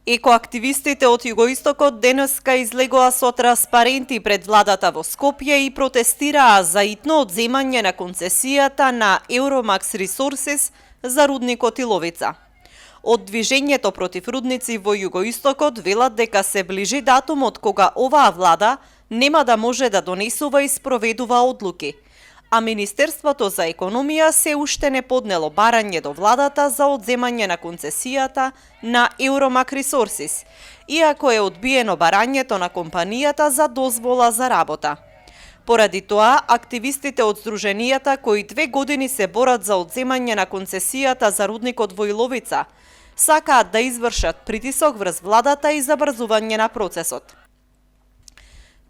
Екоактивистите од југоистокот денеска излегоа со транспаренти пред владата во Скопје и протестираа за итно одземање на концесијата на Euromax Resources за рудникот Иловица. Од движењето против рудници во југоистокот велат дека се ближи датумот кога оваа влада нема да може да донесува и спроведува одлуки, а Министерството за економија се уште не поднело барање до владата за одземање на концесијата на Euromax Resources, иако е одбиено барањето на компанијата за дозвола за работа. Поради тоа, активистите од здруженијата кои 2 години се борат за одземање на концесијата за рудникот во Иловица, сакаат да извршат притисок врз владата и забрзување на процесот.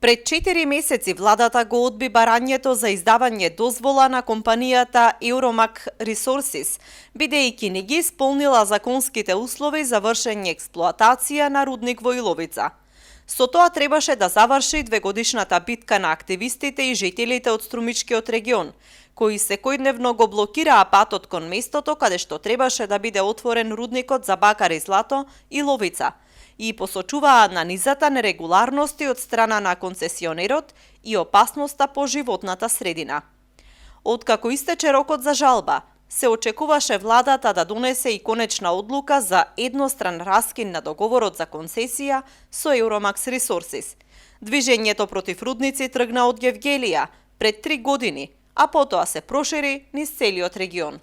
Пред 4 месеци владата го одби барањето за издавање дозвола на компанијата Euromax Resources, бидејќи не ги исполнила законските услови за вршење експлоатација на рудник во Иловица. Со тоа требаше да заврши 2-годишната битка на активистите и жителите од Струмичкиот регион, кои секојдневно го блокираа патот кон местото каде што требаше да биде отворен рудникот за бакар и злато Иловица, и посочуваат на низата нерегуларности од страна на концесионерот и опасноста по животната средина. Откако истече рокот за жалба, се очекуваше владата да донесе и конечна одлука за едностран раскин на договорот за концесија со Euromax Resources. Движењето против рудници тргна од Гевгелија пред 3 години, а потоа се прошири низ целиот регион.